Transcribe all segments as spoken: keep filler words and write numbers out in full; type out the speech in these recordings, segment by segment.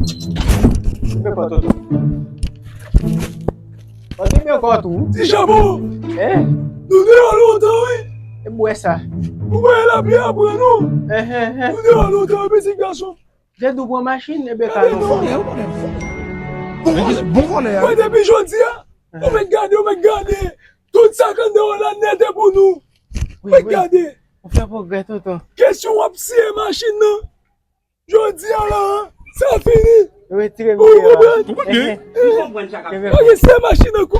Mwen pa tonton. Mande byen ankò tou. Ti Chapo! Eh? Nou deyò lontan, wi! E bwè sa. Ou wè lapli a pran nou? Eh, eh, eh. Nou deyò lontan, wi, pitit gason. Jèd ou pran machin, e byen ka non. Bon vòlè, ou konnen fò. Bon vòlè, bon vòlè, a. Mwen depi jodi a, ou mèt gade, ou mèt gade. Tout sa k anndan w la nèt e pou nou. Ou mèt gade. Ou fè pwogrè, tonton. Kesyon w ap siye machin nan. Jodi a la, sa fini. Ou retire miye a. Ou konprann? Ou konprann sa k ap fèt. Ok, se machin ankò.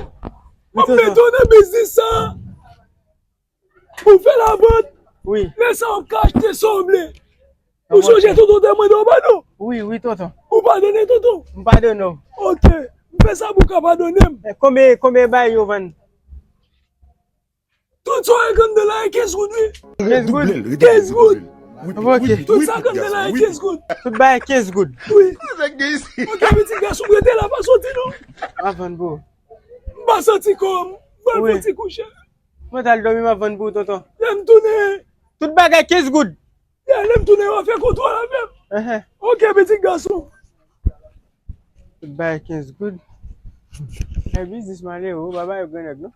M ap mete w nan biznis sa. Ou fè lavant. Wi. Lè sa w ka achte sa w vle. Ou sonje tonton te mande w padon? Wi, wi, tonton. Ou padone tonton? M padone w. Ok. M fè sa pou w ka padone m. Eh, konbyen, konbyen bay yo vann? Tout sa w wè k anndan la e kenz goud, wi. Kenz goud? Kenz goud. Ok. Tout sa k anndan la e kenz goud. Tout bagay kenz goud. Wi. Ok, pitit gason, rete la, pa soti non. M ap vann pou ou. M pa santi kò m. M pral fè yon ti kouche. Mwen t al dòmi, m ap vann pou ou, tonton. Lè m tounen. Tout bagay kenz goud. Ya, lè m tounen, w ap fè kontwòl avè m. Enhen. Ok, pitit gason. Tout bagay kenz goud. E biznis malere, ou pa bay yo grannèg, non?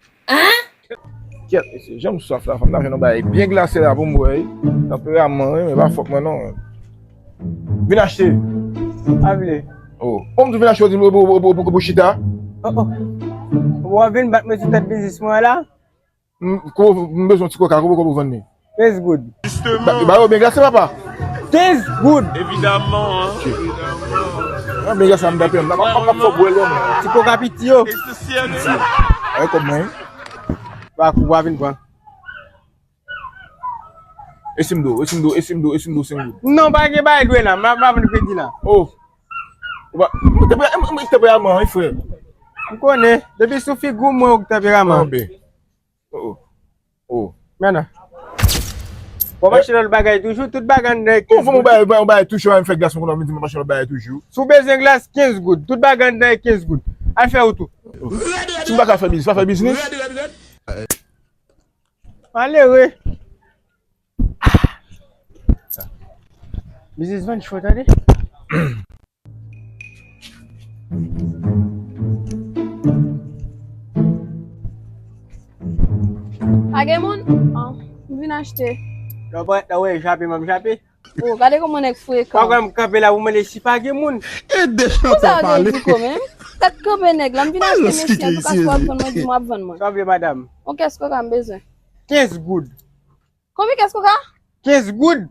Kyèt, mesye, jan m swaf la, fò m ta jwenn yon bagay byen glase la pou m bwè, wi. Tanperaman, wi, men pa fòt mwen, non. Vin achte. Pa vle. Oh. Bon, m di vin achte, ou di m pou, pou, pou, pou, pou chita. Oh, oh. W ap vin bat mwen sou tèt biznis mwen la? M, kou, m bezwen ti koka, kou, kou pou vann li? Kenz goud. Ba, ba yo byen glase, papa. Kenz goud. Evidaman, an. Ah, byen glase, m tape, m pa, pa, pa, pa fò bwè l, non. Ti koka piti yo. Ay, kòb mwen. Ba, kou, ba vin pran. E si m do, e si m do, e si m do, e si m do senk goud? Non, pa gen bagay dwe la, m pa, m pa vann kredi la. Oh. Ou pa, ou te pre, ou te pre a mwen, wi, frè. M konnen, depi sou figi w, mwen ou k tanperaman. Anben. Oh, oh. Oh. Men non. W ap achte lòt bagay toujou, tout bagay anndan e kenz goud. Ou fè yon bagay, yon bagay toujou, m fè glas mwen konnen, m di m ap achte lòt bagay toujou. Si w bezwen glas, kenz goud. Tout bagay anndan e kenz goud. Al fè wout ou. Oh. Si m pa ka fè biznis, pa fè biznis. Malere. Biznis vann cho, tande. Pa gen moun? An, m vin achte. Lè w parèt la, w wè, jape m ap jape. Oh, gade kòman nèg frekan. Pa kwè m kanpe la pou mande si pa gen moun. E de chanpan pale. Pou sa w gen di kò menm? Tèt kanpe nèg la, m vin achte mesye, antouka si w ap vann mwen, di m w ap vann mwen. Sa w vle, madanm? Yon kès koka m bezwen. Kenz goud. Konbyen kès koka? Kenz goud.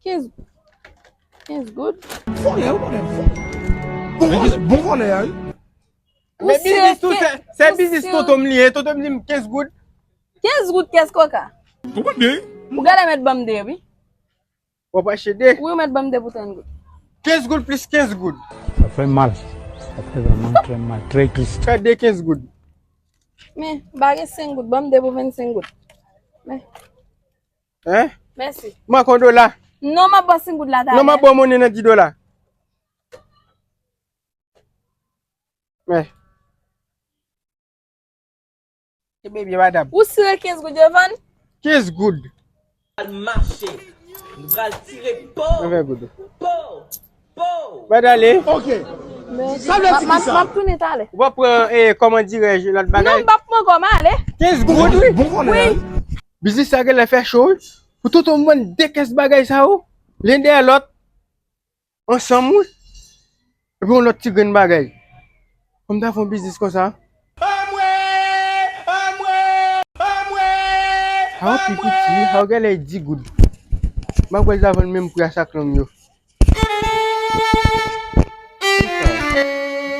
Kenz, kenz goud? Vòlè, ou konnen fò. Bon vòlè, bon vòlè a, wi. Men biznis tou, se, se biznis tonton m li ye, tonton m di m kenz goud. Kenz goud kès koka? Ou konnen? Ou genlè mèt ban m de, wi. W ap achte de? Wi, ou mèt ban m de pou trant goud. Kenz goud plis kenz goud. Sa fait mal. Ça fait vraiment très mal, très triste. Fè de kenz goud. Men, ba gen senk goud, ban m de pou vennsenk goud. Men. Hein? Mèsi. Manke yon dola. Non, m ap ba w senk goud la talè. Non, m ap ba w monnen nan dis dola. Men. Kenbe byen, madanm. Ou sire kenz goud yo vann? Kenz goud. Al mache. Nou pral tire po. Nèf goud. Po. Po. Mwen ale. Ok. Sa vle di ki sa? M ap tounen talè. Ou pa pran, eh, kòman dirèj, lòt bagay? Non, m p ap pran kò, m ale. Kenz goud, wi. Bon, bon, wi. Biznis sa genlè fè cho, wi. Pou tonton m vann de kès bagay sa yo, len dèyè lòt, ansanm, wi. Epi yon lòt ti grenn bagay. Kòm ta fè yon biznis konsa. Anmwe! Anmwe! Anmwe! Sa yo pi piti, sa yo genlè di goud. M ap wè l ta vann menm pri a sak long yo.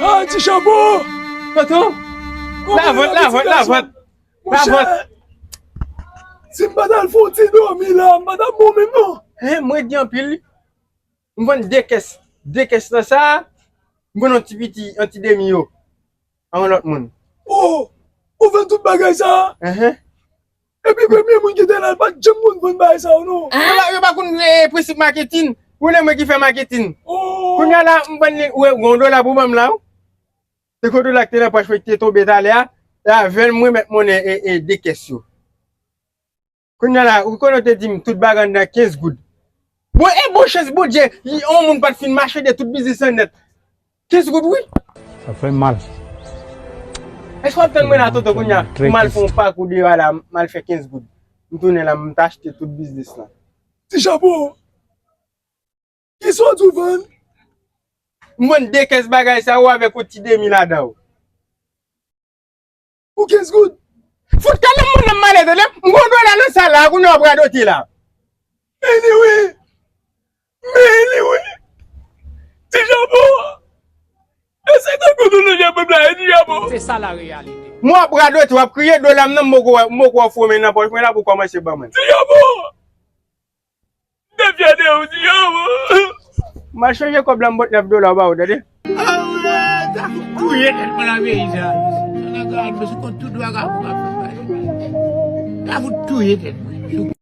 Ah, ti chapo! Tonton! Lavant, lavant, lavant! Lavant! Si m pa t al fè yon ti dòmi la, m pa t ap bon menm non. Hen, mwen di anpil. M vann de kès. De kès nan sa, m vann yon ti piti, yon ti demi yo. A yon lòt moun. Oh! Ou vann tout bagay sa? Enhen. Epi premye moun ki te la, l pa t janm konn vann bagay sa yo non. Yo pa, yo pa konn, eh, prensip maketin. Ou konnen mwen ki fè maketin. Oh! Kounye a la, m vann li, ou wè, yon dola pou ban m la, wi. Se kote la ki te nan pòch mwen ki te tonbe talè a, e avè l mwen mèt monnen e, e de kès yo. Kounye a la, ou konnen w te di m tout bagay anndan kenz goud. Bon, e bon chans Bondye, yon moun pa t fin mache de tout biznis lan nèt. Kenz goud, wi. Sa fè m mal. Èske w ap tann mwen la, Toto, kounye a, pou m al fè yon pakou deyò a la, m al fè kenz goud? M tounen la, m t achte tout biznis lan. Ti chapo. Kisa w di w vann? M vann de kès bagay sa yo avèk yon ti demi ladan yo. Pou kenz goud? Fout kalòt mwen nan malè, tande? M gon dola nan sal la, kounye a w ap radote la. Men li wi. Men li wi. Ti chapo. E se tankou nou nou jan pèp la ye, ti chapo. Se sa la reyalite. Mwen w ap radote, w ap kriye, dola m nan, m poko, m poko ofri w men nan pòch mwen la pou w kòmanse ban mwen. Ti chapo. M te fyè de ou, ti chapo. M al chanje kòb la, m pot nèf dola, w ba ou, tande? Sa fout touye tèt mwen nan peyi sa. Sa nan gad mwen sou kont tout vagabon k ap fè bagay. Sa fout touye tèt mwen.